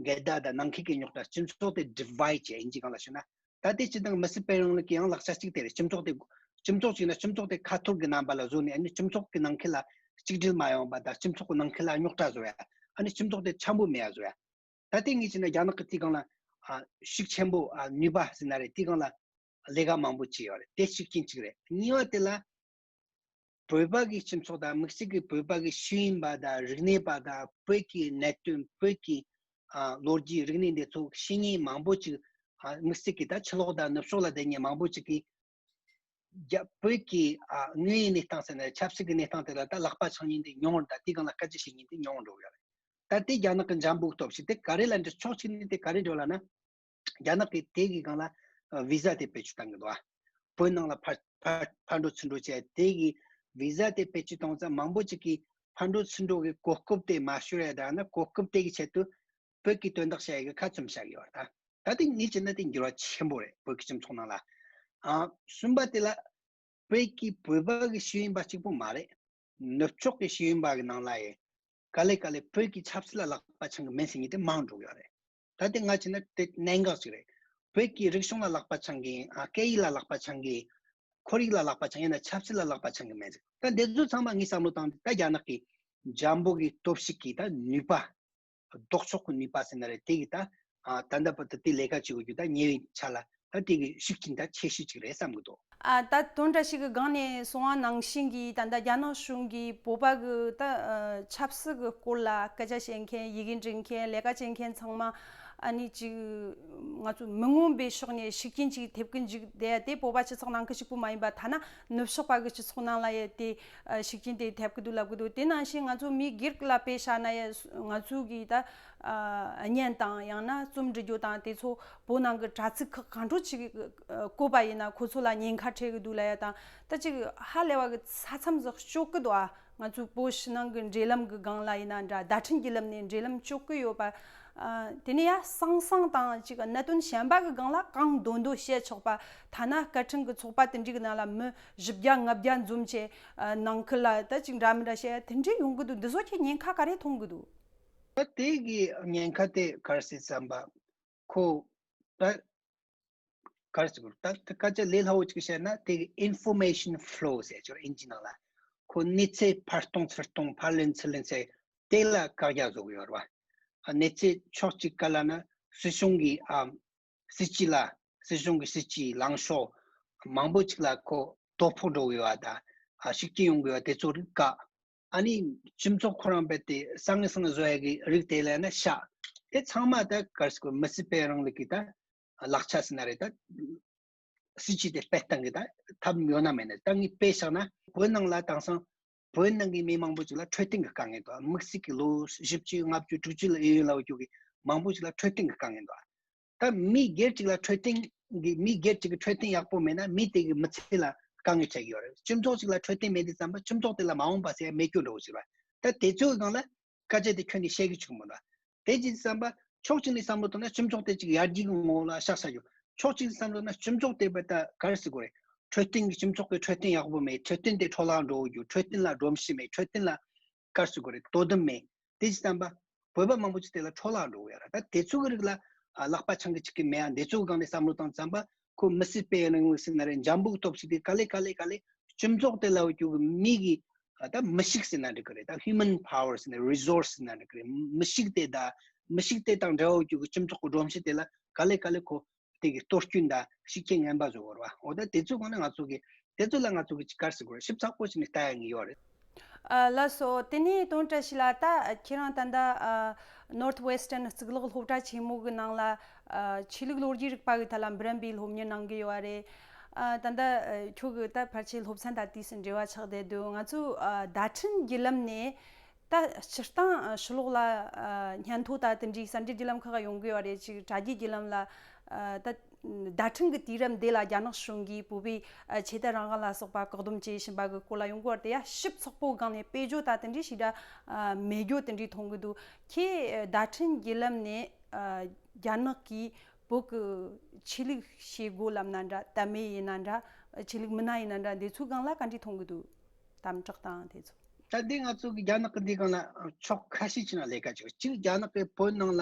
འགལ་ཟླ་དང་ནང་ཁུལ་གྱི་རྙོག་དྲ། སྤྱི་ཚོགས་དེ་ཌི་བའི་ཌི་བྱས། དབྱིན་ཇིའི་སྒང་ལ་ཞུས་ན། ད་ལྟའི་སྤྱི་བཏང་མི་སི་པའི་རིང་ལུགས་ཀྱི་ཡང་ལག་ཆ་གཅིག་དེ་རེད། སྤྱི་ཚོགས་དེ་སྤྱི་ཚོགས་གཅིག་ན་སྤྱི་ཚོགས་དེ་ཁ་ཐོར་གྱི་རྣམ་པ་ལ་བཟོ་ནས། ཨ་ནི་སྤྱི་ཚོགས་ཀྱི་ནང་ཁུལ་ལ་གཅིག་སྒྲིལ་མ་ཡོང་བ་དང་། སྤྱི་ཚོགས་ཀྱི་ནང་ཁུལ་ལ་རྙོག་དྲ་བཟོ་ཡ། ཨ་ནི་སྤྱི་ཚོགས་དེ་འཆམ་པོ་མེད་ཡ་བཟོ་ཡ། ད་ལྟའི་ངས་བྱས་ན་རྒྱ་ནག་གི་དེའི་སྒང་ལ་ཨ་ཤུགས་ཆེན་པོ་ཨ་ནུས་པ་ཟེར་ན་རེད། དེའི་སྒང་ལ་ལས་ཀ་མང་པོ་བྱས་ཡོད་རེད། དེ་ཤུགས་རྐྱེན་གཅིག་རེད། གཉིས་པ་དེ་ལ། བོད་པ་གི་སྤྱི་ཚོགས་དང་། དམིགས་བསལ་གྱི་བོད་པ་གི་ཤེས་ཡོན་པ་དང་རིག་གནས་པ་དང་། བོད་ཀྱི་གནད་དོན། བོད་ཀྱི་ཨ་ལོ་རྒྱུས། རིག་གནས་འདི་ཚོ་ཤེས་མཁན་མང་པོ་ཅིག་ཨ་དམིགས་བསལ་གྱི་ད་ཕྱི་ལོགས་དང་ནུབ་ཕྱོགས་ལ་བསྡད་མཁན་མང་པོ་ཅིག་གིས་རྒྱ་བོད་ཀྱི་ཨ་དངོས་ཡོད་གནས་སྟངས་ཟེར་ན། ཆབ་སྲིད་ཀྱི་གནས་སྟངས་དེ་ལ་ད་ལག་པ་འཆང་མཁན་དེ་ཉུང་བ་དང་། དེའི་སྒང་ལ་སྐད་ཆ་བཤད་མཁན་དེ་ཉུང་བ་འགྲོ་གི་ཡོད་རེད། ད་དེ་རྒྱ་ནག་གི་འཇམ་པོའི་སྟོབས་ཤུགས་དེ་ག་རེ་ལ་འདྲ། ཕྱོགས་གཅིག་ནས་དེ་ག་རེ་འགྲོ་ལབ་ན། རྒྱ་ནག་གིས་དེ་གི་སྒང་ལ་ཨ་བི་ཟ་དེ་བེད་སྤྱོད་བཏང་གི་འདུག་ཨ། བོད་ནང་ལ་ཕར་ཕར་ཕར་འགྲོ་ཚུར་འགྲོ་བྱས། དེ་གི་བི་ཟ་དེ་བེད་སྤྱོད་བཏང་ཙང་། མང་པོ་ཅིག་གིས་ཕར་འགྲོ་ཚུར་འགྲོ་གི་གོ་སྐབས་དེ་མ་ཤོར་ཡ་དང་། ན་གོ་སྐབས་དེ་གི་ཆེད་དུ་བོད་ཀྱི་དོན་དག་བཤད་ཡ་གི་ཁ་བཙུམ་བཞག་གི་ཡོད་རེད། ད་ད་དེ་ངས་བྱས་ན་དེ་འགྱུར་བ་ཆེན་པོ་རེད། བོད་ཀྱི་སྤྱི་ཚོགས་ནང་ལ། ཨ་གསུམ་པ་དེ་ལ། བོད་ཀྱི་བོད་པ་གི་ཤེས་ཡོན་པ་གཅིག་པོ་མ་རེད། ནུབ་ཕྱོགས་ཀྱི་ཤེས་ཡོན་པ་གི་ནང་ལ་ཡང་ག་ལེ་ག་ལེ་བོད་ཀྱི་ཆབ་སྲིད་ལ་ལག་པ་འཆང་གི་མིན་ཟེར་མཁན་དེ་མང་འགྲོ་གི་ཡོད་རེད། ད་དེ་ང་བྱས་ན་དེ་གནད་འགག་ཅིག་རེད། བོད་ཀྱི་རིག་གཞུང་ལ་ལག་པ་འཆང་གི། ཨ་སྐད་ཡིག་ལ་ལག་པ་འཆང་གི། ཁོར་ཡུག་ལ་ལག་པ་འཆང་། ཡང་ན་ཆབ་སྲིད་ལ་ལག་པ་འཆང་གི་མིན་ཟེར། ད་འདི་ཚོ་ཚང་མ་ངས་བསམ་བློ་བཏང་སྟེ། ད་རྒྱ་ནག་གི་འཇམ་པོ་གི་སྟོབས་ཤུགས་ཀྱི་ད་ནུས་པ། ལྡོག་ཕྱོགས་ཀྱི་ནུས་པ་ཟེར་ན་རེད། དེ་གི་ད་ཨ་ད་ལྟ་བར་དུ་དེ་ལས་ཀ་བྱེད་དགོས་རྒྱུ་ད་ཉེ་བའི་ཆ་ལ་ད་དེ་གི་ཤུགས་རྐྱེན་ད་ཆེ་ཤོས་ཅིག་རེད་བསམ་གི་འདུག་ཨ་ད་དོན་འདྲ་ཞིག་གི་སྒང་ནས་གསུངས་པ་ནང་བཞིན་གྱི་ད་ལྟ་རྒྱ་ནག་གཞུང་གིས་བོད་པ་གི་ད་ཨ་ཆབ་སྲིད་ཀྱི་སྐོར་ལ་སྐད་ཆ་བཤད་མཁན། ཡི་གེ་འབྲི་མཁན། ལས་ཀ་བྱེད་མཁན་ཚང་མ་ཨ་ནི་ཅིག་ང་ཚོ་མི་མངོན་པའི་ཕྱོགས་ནས་ཤུགས་རྐྱེན་ཅིག་ཐེབས་ཀྱི་འཇུག་དེ་དེ་བོད་པ་སྤྱི་ཚོགས་ནང་གི་གཅིག་པུ་མ་ཡིན་པ། ཐ་ན་ནུབ་ཕྱོགས་པ་གི་སྤྱི་ཚོགས་ནང་ལ་ཡང་དེ་ཨ་ཤུགས་རྐྱེན་དེ་ཐེབས་ཀྱི་འདུག་ལབ་ཀྱི་འདུག་དེ་ནང་བཞིན་ང་ཚོ་མི་སྒེར་ལ་དཔེ་བཞག་ན་ཡང་། ང་ཚོ་གི་ད་ཨ་བརྙན་དང་ཡང་ན་རྩོམ་འབྲི་རྒྱུ་དང་དེ་ཚོ་བོད་ནང་གི་དྲ་ཚིགས་ཁག་གང་འདྲ་ཅིག་ཨ་བཀོད་པ་ཡིན་ན་ཁོ་ཚོ་ལ་ཉེན་ཁ་འཕྲད་ཀྱི་འདུག་ལབ་ཡ་དང་། ད་ཅིག་ཧ་ལས་པ་གི་ས་མཚམས་སུ་གཅོད་ཀྱི་འདུག་ཨ། ང་ཚོའི་བོད་ཕྱི་ནང་གི་འབྲེལ་ལམ་གྱི་སྒང་ལ་ཡིན་ན་འདྲ། བརྡ་འཕྲིན་བརྒྱུད་ལམ་ནས་འབྲེལ་ལམ་གཅོད་ཀྱི་ཡོད་པ། ཨ་དེ་ནས་ཡ་སང་སང་དང་ཅིག་གནད་དོན་གཞན་པ་གི་སྒང་ལ་གང་འདོད་འདོད་བཤད་ཆོག་པ། ཐ་ན་སྐད་འཕྲིན་གྱི་ཚོགས་པ་དེ་འདྲའི་གི་ནང་ལ་མི་བཞི་བརྒྱ་ལྔ་བརྒྱ་འཛོམས་བྱས་ཨ་ནང་ཁུལ་ལ་ད་ཅིག་འདྲ་མི་འདྲ་བཤད་ཡ་དེ་འདྲའི་ཡོང་གི་འདུག་འདི་ཚོ་ཁྱེད་ཉེན་ཁ་ག་རེ་མཐོང་གི་འདུག་ད་དེ་གི་ཉེན་ཁ་དེ་ག་རེ་ཟེར་བསམ་པ། ཁོ་ད་ག་རེ་ཟེར་དགོས། ད་ད་སྐད་ཆ་ལས་སླ་བོ་ཅིག་བཤད་ན། དེ་གི་ཨིན་ཕོར་མེ་ཤན་ཕ་ལོ་ཟེར་ཆོག་ཨིན་ཇི་ནང་ལ། ཁོ་གནས་ཚུལ་ཕར་གཏོང་ཚུར་གཏོང་། ཕར་ལེན་ཚུར་ལེན་ཟེར། དེ་ལ་བཀག་རྒྱ་བཟོ་གི་ཡོད་རེད་བ། ཨ་གནས་ཚུལ་ཕྱོགས་གཅིག་ག་ལ་ན་སྲིད་གཞུང་གི་ཨ་སྲིད་སྤྱི་ལ། སྲིད་གཞུང་གི་སྲིད་སྤྱིའི་ལངས་ཕྱོགས་མང་པོ་ཅིག་ལ་ཁོ་དོ་ཕོག་འགྲོ་གི་ཡོད་པ་དང་། ཨ་ཤུགས་རྐྱེན་ཡོང་གི་ཡོད་པ་དེ་ཚོ་རིགས་བཀག་ཨ་ནི་སྤྱི་ཚོགས་ཁོ་རང་རྦད་དེ་སང་ངེ་སང་ངེ་བཟོ་ཡ་གི་རིགས་དེ་ལ་ན་ཤ། དེ་ཚང་མ་ད་ག་རེ་ཟེར་དགོས། མི་སྲིད་པའི་རིང་ལུགས་ཀྱི་ད་ལག་ཆ་ཟེར་ན་རེད། ད་སྲིད་ཇུས་དེ་སྤེལ་སྟངས་ཀྱི་ད་ཐབས་ཡོད་ན་མེད་ན། ད་ངས་སྤེལ་བཞག་ན་བོད་ནང་ལ་དེང་སང་བོད་ནང་གི་མི་མང་པོ་ཅིག་ལ་འཕྲོད་བསྟེན་གྱི་དཀའ་ངལ་འདུག་དམིགས་བསལ་གྱི་ལོ་བཞི་བཅུ་ལྔ་བཅུ་དྲུག་ཅུ་ལ་ཨེ་ཡོད་ལ་འོ་རྒྱུ་གི་མང་པོ་ཅིག་ལ་འཕྲོད་བསྟེན་གྱི་དཀའ་ངལ་འདུག་ད་མི་སྒེར་གཅིག་ལ་འཕྲོད་བསྟེན་གྱི་མི་སྒེར་གཅིག་གི་འཕྲོད་བསྟེན་ཡག་པོ་མེད་ན་མི་དེ་གི་མི་ཚེ་ལ་དཀའ་ངལ་འཕྲད་ཀྱི་ཡོད་རེད། སྤྱི་ཚོགས་གཅིག་ལ་འཕྲོད་བསྟེན་མེད་དུས་ཙམ་པ་སྤྱི་ཚོགས་དེ་ལ་མ་འོངས་པ་ཟེར་ཡ་མེད་རྒྱུ་འགྲོ་གི་ཟེར་བ། ད་དེ་ཚོའི་སྒང་ལ་སྐད་ཆ་དེ་ཁྱོན་ནས་བཤད་གི་བཅུག་མི་འདུག་དེ་ཅི་བསམ་པ་ཕྱོགས་གཅིག་ནས་བསམ་བློ་བཏང་ན་སྤྱི་ཚོགས་དེ་ཅིག་ཡར་རྒྱས་ཀྱི་ངོ་ལ་བཞག་ས་ཡོད། ཕྱོགས་གཅིག་ནས་བསམ་བློ་བཏང་ན་སྤྱི་ཚོགས་དེ་བ་ད་ག་རེ་ཟེར་དགོས་རེད། འཕྲོད་བསྟེན་གྱི་སྤྱི་ཚོགས་ཀྱི་འཕྲོད་བསྟེན་ཡག་པོ་མེད། འཕྲོད་བསྟེན་དེ་འཕྲོ་བརླག་འགྲོ་གི་ཡོད། འཕྲོད་བསྟེན་ལ་སྒྲོམ་གཞི་མེད། འཕྲོད་བསྟེན་ལ་ག་རེ་ཟེར་དགོས་རེད། དོ་དམ་མེད། དེ་ཅི་བསམ་པ་བོད་པ་མང་པོ་ཅིག་དེ་ལ་འཕྲོ་བརླག་འགྲོ་གི་ཡོད་ར། ད་དེ་ཚོ་གི་རིགས་ལ་ཨ་ལག་པ་འཆང་གི་ཅིག་གི་མེད་ཨ། འདི་ཚོ་གི་སྒང་ནས་བསམ་བློ་བཏང་བསམ་པ་ཁོ་མི་སྲིད་པའི་རིང་ལུགས་ཟེར་ན་རེད། འཇམ་པོ་གི་སྟོབས་ཤིག་དེ་ག་ལེ་ག་ལེ་ག་ལེ་སྤྱི་ཚོགས་དེ་ལ་འོ་རྒྱུ་གི་མི་གི་ཨ་ད་མི་གཤིས་ཟེར་ན་འགྲིག་གི་རེད། ད་human power ཟེར་ན་resource ཟེར་ན་འགྲིག་གི་རེད། མི་གཤིས་དེ་ད་མི་གཤིས་དེ་དང་འབྲེལ་བ་ཡོད་རྒྱུ་གི་སྤྱི་ཚོགས་ཀྱི་སྒྲོམ་གཞི་དེ་ལ་ག་ལེ་ག་ལེ་ཁོ་དེ་གི་གཏོར་སྐྱོན་དང་ཤུགས་རྐྱེན་ངན་པ་བཟོ་བར་བ། འོ་ད་དེ་ཚོའི་སྒང་ནས་ང་ཚོ་གི་དེ་ཚོ་ལ་ང་ཚོ་གི་ཅིག་ག་རེ་ཟེར་དགོས་རེད། ཞིབ་ཚགས་པོ་བྱས་ནས་ལྟ་ཡ་ངེས་ཡོད་རེད། ཨ་ལགས་སོ། དེ་ནས་དོན་བཀྲ་ཤིས་ལགས། ད་ཁྱེད་རང་ད་ལྟ་ཨ་Northwestern་གཙུག་ལག་སློབ་གྲྭ་ཆེན་མོ་གི་ནང་ལ་ཨ་ཆོས་ལུགས་ལོ་རྒྱུས་རིག་པ་གི་ཐད་ལ་འབུམ་རམས་པའི་སློབ་གཉེར་གནང་གི་ཡོད་རེད། ཨ་ད་ལྟ་ཨ་ཁྱོད་གི་ད་ཕལ་ཆེར་སློབ་ཚན་ད་དུས་སུ་འབྲེལ་བ་ཆགས་བསྡད་འདུག་ང་ཚོ་ཨ་བརྡ་འཕྲིན་བརྒྱུད་ལམ་ནས་ད་སྤྱིར་བཏང་ཨ་ཕྱི་ལོགས་ལ་ཨ་སྙན་ཐོ་ད་དེ་འདྲའི་གསར་འགྱུར་བརྒྱུད་ལམ་ཁག་ཡོང་གི་ཡོད་རེད། ཅིག་དྲ་རྒྱའི་བརྒྱུད་ལམ་ལ་ཨ་ད་བརྡ་འཕྲིན་གྱི་དུས་རབས་འདི་ལ་རྒྱ་ནག་གཞུང་གིས་བོད་པའི་ཨ་ཆོས་དད་རང་དབང་ལ་སོགས་པ་བཀག་སྡོམ་བྱེད་བཞིན་པ་གི་སྐོར་ལ་ཡོང་གི་ཡོད་རེད། དེ་ཡང་ཞིབ་ཚགས་པོ་སྒང་ནས་དཔེ་བརྗོད་ད་དེ་འདྲའི་ཞིག་ད་ཨ་མེད་རྒྱུ་དེ་འདྲའི་མཐོང་གི་འདུག་ཁྱེད་བརྡ་འཕྲིན་བརྒྱུད་ལམ་ནས་ཨ་རྒྱ་ནག་གིས་བོད་ཀྱི་ཆོས་ལུགས་བྱེད་སྒོ་ལམ་ན་འདྲ། དད་མོས་ཡིན་ན་འདྲ། ཆོས་ལུགས་མི་སྣ་ཡིན་ན་འདྲ། འདི་ཚོའི་སྒང་ལ་ག་འདྲའི་མཐོང་གི་འདུག་དམ་དྲག་དང་དེ་ཚོ། ད་འདི་ང་ཚོ་གི་རྒྱ་ནག་གི་འདི་སྒང་ལ་ཕྱོགས་ཁ་ཤས་ཅིག་ནང་ལས་ཀ་བྱེད། གཅིག་རྒྱ་ནག་གི་བོད་ནང་ལ་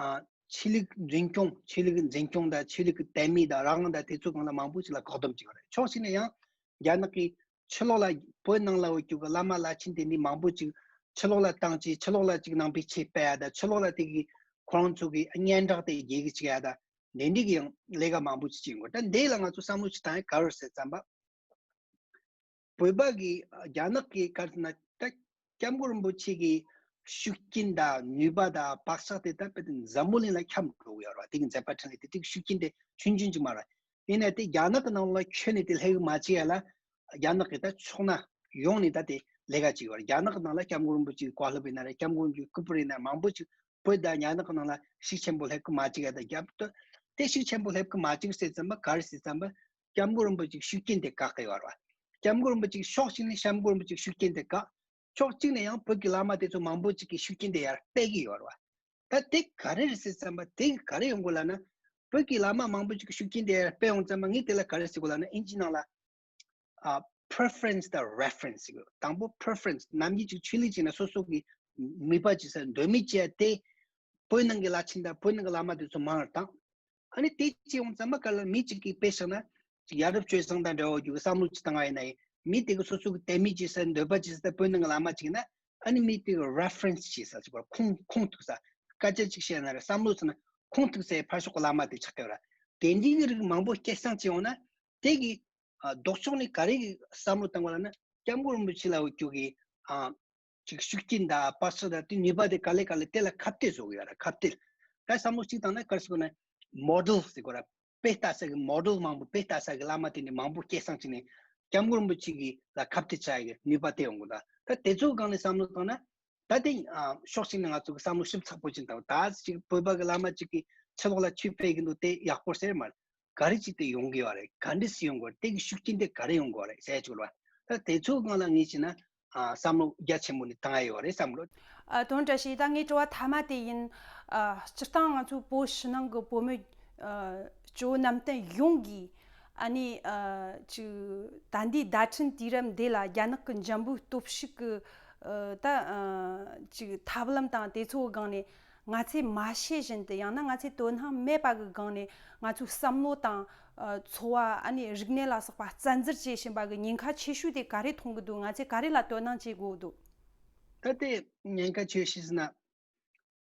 ཨ་ཆོས་ལུགས་འཛིན་སྐྱོང་། ཆོས་ལུགས་འཛིན་སྐྱོང་དང་ཆོས་ལུགས་ཀྱི་དད་མོས་དང་རང་དབང་དང་དེ་ཚོ་སྒང་ལ་མང་པོ་ཅིག་ལ་བཀག་སྡོམ་བྱས་པ་རེད། ཕྱོགས་གཅིག་ནས་ཡང་རྒྱ་ནག་གིས་ཕྱི་ལོགས་ལ་བོད་ནང་ལ་འོ་རྒྱུ་གི་བླ་མ་བླ་ཆེན་དེ་འདྲའི་མང་པོ་ཅིག་ཕྱི་ལོགས་ལ་བཏང་བྱས། ཕྱི་ལོགས་ལ་ཅིག་ནང་པའི་ཆོས་སྤེལ་ཡ་དང་། ཕྱི་ལོགས་ལ་དེ་གི་ཁོ་རང་ཚོ་གི་སྙན་གྲགས་དེ་རྒྱས་ཀྱི་བྱེད་ཡ་དང་། དེ་འདྲའི་གི་ཡང་ལས་ཀ་མང་པོ་ཅིག་བྱེད་དགོས། ད་འདི་ལ་ང་ཚོ་བསམ་བློ་ཅིག་བཏང་ཡ་ག་རེ་ཟེར་ཙམ་པ། བོད་པ་གི་རྒྱ་ནག་གི་ག་རེ་ཟེར་ན་ད་སྐྱབས་མགོན་རིན་པོ་ཆེ་གི་ཤུགས་རྐྱེན་དང་ནུས་པ་དང་བག་ཆགས་དེ་ད་དཔེ་དེ་འཛམ་བུ་གླིང་ལ་ཁྱབ་འགྲོ་གི་ཡོད་རེད་བ། དེ་གི་མཛད་པ་འཕྲིན་ལས་དེ་དེ་གི་ཤུགས་རྐྱེན་དེ་ཆུང་ཆུང་ཅིག་མ་རེད། ཡིན་ནའི་དེ་རྒྱ་ནག་གི་ནང་ལ་ཁྱོན་ནས་དེ་སླེབས་ཀྱི་མ་བྱེད་ཡ་ལ་རྒྱ་ནག་གི་ད་ཕྱོགས་ན་ཡོངས་ནས་ད་དེ་ལས་ཀ་བྱེད་ཀྱི་ཡོད་རེད། རྒྱ་ནག་གི་ནང་ལ་སྐྱབས་མགོན་རིན་པོ་ཆེ་གི་བཀའ་སློབ་ཡིན་ན་རེད། སྐྱབས་མགོན་གྱི་སྐུ་པར་ཡིན་ན་རེད། མང་པོ་ཅིག་བོད་དང་རྒྱ་ནག་གི་ནང་ལ་ཤུགས་ཆེན་པོ་སླེབས་ཀྱི་མ་བཅུག་ཡ་དང་རྒྱབ་ཏུ་དེ་ཤུགས་ཆེན་པོ་སླེབས་ཀྱི་མ་བཅུག་ཟེར་ཙམ་པ་ག་རེ་ཟེར་ཙམ་པ། སྐྱབས་མགོན་རིན་པོ་ཆེའི་ཤུགས་རྐྱེན་དེ་བཀག་གི་ཡོད་རེད་བ། སྐྱབས་མགོན་རིན་པོ་ཆེའི་ཕྱོགས་གཅིག་ནས་སྐྱབས་མགོན་རིན་པོ་ཆེའི་ཤུགས་རྐྱེན་དེ་བཀག་ཕྱོགས་གཅིག་ནས་ཡང་བོད་ཀྱི་བླ་མ་དེ་ཚོ་མང་པོ་ཅིག་གི་ཤུགས་རྐྱེན་དེ་ཡར་སྤེལ་གི་ཡོད་རེད་བ། ད་དེ་ག་རེ་རེད་ཟེར་ཙམ་པ་དེ་ག་རེ་ཡོང་དགོས་ལབ་ན། བོད་ཀྱི་བླ་མ་མང་པོ་ཅིག་གི་ཤུགས་རྐྱེན་དེ་ཡར་སྤེལ་ཡོང་ཙམ་པ་ངས་དེ་ལ་ག་རེ་ཟེར་དགོས་ལབ་ན། ཨིན་ཇི་ནང་ལ་ཨ་preference་དང་reference་ཟེར་གི། དང་པོ་preference། ནམ་རྒྱུན་ཅིག་ཆོས་ལུགས་ཅིག་ན་སོ་སོ་གི་མོས་པ་བྱེད་ས་འདོད་མོས་བྱེད་ཡ་དེ་བོད་ནང་གི་བླ་ཆེན་དང་བོད་ནང་གི་བླ་མ་དེ་ཚོ་མང་རུ་བཏང་། ཨ་ནི་དེ་བྱས་ཡོང་ཙམ་པ་ག་ལ་མི་གཅིག་གིས་དཔེ་བཞག་ན་ཅིག་ཡ་རབས་སྤྱོད་བཟང་དང་འབྲེལ་བ་རྒྱུ་གི་བསམ་བློ་ཅིག་བཏང་བ་ཡིན་ན་ཡང་། མི་དེ་གི་སོ་སོ་གི་དད་མོས་བྱེད་ས་འདོད་པ་བྱེད་ས་བོད་ནང་གི་བླ་མ་ཅིག་ཡིན་ན། ཨ་ནི་མི་དེ་གི་reference་བྱེད་ས་ཅིག་ཁུངས་ཁུངས་ཐུག་ས། སྐད་ཆ་ཅིག་བཤད་ན་རེད། བསམ་བློ་ཟེར་ན་ཁུངས་ཐུག་སའི་ཕར་ཕྱོགས་གི་བླ་མ་དེ་ཆགས་ཀྱི་ཡོད་རེད། དེ་འདྲའི་གི་རིགས་མང་པོ་སྐྱེད་སྲིང་བྱས་ཡོང་ན། དེ་གི་ཨ་ལྡོག་ཕྱོགས་ནས་ག་རེ་གི་བསམ་བློ་བཏང་བ་ལབ་ན། སྐྱབས་མགོན་རིན་པོ་ཆེ་ལབ་རྒྱུ་གི་ཨ་ཅིག་ཤུགས་རྐྱེན་དང་བག་ཆགས་དང་དེ་ནུས་པ་དེ་ག་ལེ་ག་ལེ་དེ་ལ་ཁ་གཏད་བཟོ་གི་ཡོད་རེད། ཁ་གཏད། ད་བསམ་བློ་གཅིག་བཏང་ན་ག་རེ་ཟེར་དགོས་ན། model་ཟེར་དགོས་རེད། དཔེ་ལྟ་ས་གི་model་མང་པོ། དཔེ་ལྟ་ས་གི་བླ་མ་དེ་འདྲ་མང་པོ་སྐྱེད་སྲིང་བྱས་ནས་སྐྱབས་མགོན་རིན་པོ་ཆེ་གི་ལ་ཁ་གཏད་བྱ་ཡ་གི་ནུས་པ་དེ་ཡོང་གི་འདུག་ད་དེ་ཚོའི་སྒང་ནས་བསམ་བློ་བཏང་ན། ད་དེ་ཨ་ཕྱོགས་གཅིག་ནས་ང་ཚོ་གི་བསམ་བློ་ཞིབ་ཚགས་པོ་ཅིག་བཏང་། ད་ཅིག་བོད་པ་གི་བླ་མ་ཅིག་གིས་ཕྱི་ལོགས་ལ་ཆོས་སྤེལ་གི་འདུག་དེ་ཡག་པོ་ཟེར་མ་རེད། ག་རེ་ཅིག་དེ་ཡོང་གི་ཡོད་རེད། ག་འདྲ་སེ་ཡོང་གི་ཡོད་རེད། དེ་གི་ཤུགས་རྐྱེན་དེ་ག་རེ་ཡོང་གི་ཡོད་རེད་ཟེར་ཡ་ཅིག་ཡོད་རེད་བ། ད་དེ་ཚོའི་སྒང་ལ་ངས་བྱས་ན་ཨ་བསམ་བློ་རྒྱ་ཆེན་པོ་ནས་བཏང་ཡ་ཡོད་རེད་བསམ་གི་འདུག་ཨ་དོན་བཀྲ་ཤིས། ད་ངའི་དྲི་བ་མཐའ་མ་དེ་ཡིན། ཨ་སྤྱིར་བཏང་ང་ཚོའི་བོད་ཕྱི་ནང་གི་བོད་མི་ཨ་སྤྱི་བོ་གནམ་བསྟན་ཡོངས་ཀྱིས་ཨ་ནི་ཨ་ཅིག་ད་ལྟའི་བརྡ་འཕྲིན་དུས་རབས་འདི་ལ་རྒྱ་ནག་གི་འཇམ་པོའི་སྟོབས་ཤུགས་ཀྱི་ཨ་ད་ཨ་ཅིག་ཐབས་ལམ་དང་དེ་ཚོའི་སྒང་ནས། ང་ཚོས་མ་ཤེས་བཞིན་དུ། ཡང་ན་ང་ཚོས་དོ་སྣང་མེད་པ་གི་སྒང་ནས་ང་ཚོའི་བསམ་བློ་དང་ཨ་འཚོ་བ། ཨ་ནི་རིག་གནས་ལ་སོགས་པ་བཙན་འཛུལ་བྱེད་བཞིན་པ་གི་ཉེན་ཁ་ཆེ་ཤོས་དེ་ག་རེ་མཐོང་གི་འདུག་ང་ཚོས་ག་རེ་ལ་དོ་སྣང་བྱེད་དགོས་འདུག་ད་དེ་ཉེན་ཁ་ཆེ་ཤོས་ཟེར་ན།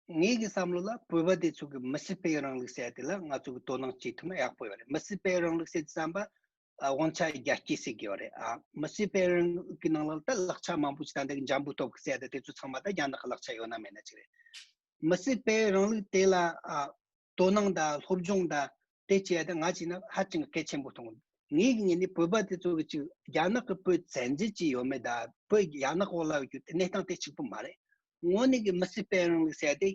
ངའི་གི་བསམ་བློ་ལ་བོད་པ་དེ་ཚོ་གི་མི་སྲིད་པའི་རིང་ལུགས་ཟེར་ཡ་དེ་ལ་ང་ཚོ་གི་དོ་སྣང་བྱེད་ཐུབ་ན་ཡག་པོ་ཡོད་རེད། མི་སྲིད་པའི་རིང་ལུགས་ཟེར་དུས་ཙམ་པ། ཨ་དབང་ཆ་རྒྱ་སྐྱེད་ཟེར་གི་ཡོད་རེད། ཨ་མི་སེར་སྤེལ་རིང་ལུགས་ཀྱི་ནང་ལ་ད་ལག་ཆ་མང་པོ་ཅིག་ད་འདི་འཇམ་པོ་སྟོབས་ཀྱི་ཟེར་ཡ་ད་དེ་ཚོ་ཚང་མ་ད་རྒྱ་ནག་གི་ལག་ཆ་ཡོད་ན་མེད་ན་ཅིག་རེད། མི་སེར་སྤེལ་རིང་ལུགས་དེ་ལ་ཨ་དོ་སྣང་དང་སློབ་སྦྱོང་དང་དེ་བྱས་ཏེ་ང་བྱས་ན་ཧ་ཅང་གལ་ཆེན་པོ་མཐོང་། ངའི་ངོས་ནས་བོད་པ་དེ་ཚོ་གི་ཅིག་རྒྱ་ནག་གི་བོད་བཙན་འཛུལ་ཅིག་ཡོད་མེད་དང་བོད་རྒྱ་ནག་འོག་ལ་ཡོད་རྒྱུ་དེ་གནས་སྟངས་དེ་གཅིག་པུ་མ་རེད། དངོས་གནས་ཀྱི་མི་སེར་སྤེལ་རིང་ལུགས་ཟེར་ཏེ་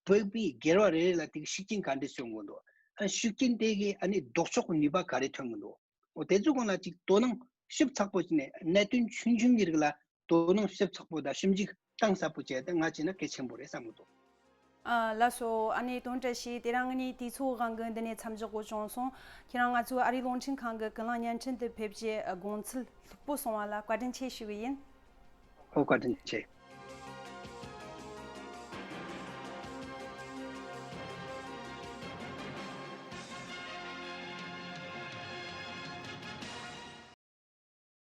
བོད་པའི་སྒེར་བ་རེ་རེ་ལ་དེ་གི་ཤུགས་རྐྱེན་ག་འདྲ་སོན་གི་འདུག་ཨ་ཤུགས་རྐྱེན་དེ་གི་ཨ་ནི་ལྡོག་ཕྱོགས་ཀྱི་ནུས་པ་ག་རེ་ཐོན་གི་འདུག་འོ་དེ་ཚོ་སྒང་ལ་ཅིག་དོ་སྣང་ཞིབ་ཚགས་པོ་བྱས་ནས་གནད་དོན་ཆུང་ཆུང་གི་རིགས་ལ་དོ་སྣང་ཞིབ་ཚགས་པོ་དང་ཞིབ་འཇུག་གཏིང་ཟབ་པོ་བྱས་ཏེ་ང་བྱས་ན་གལ་ཆེན་པོ་རེད་བསམ་གི་འདུག་ཨ་ལགས་སོ། ཨ་ནེ་དོན་བཀྲ་ཤིས། དེ་རིང་ངས་དུས་ཚོད་དབང་གིས་འདི་ནས་མཚམས་འཇོག་དགོས་བྱུང་སོང་། ཁྱེད་རང་ང་ཚོའི་ཨ་རིའི་རླུང་འཕྲིན་ཁང་གི་ཀུན་གླེང་བརྙན་འཕྲིན་དུ་ཕེབས་རྗེས་དགོངས་ཚུལ་ལྷུག་པོ་གསུངས་པ་ལ་བཀའ་དྲིན་ཆེ་ཞུ་གི་ཡིན། ཨོ་བཀའ་དྲིན་ཆེ།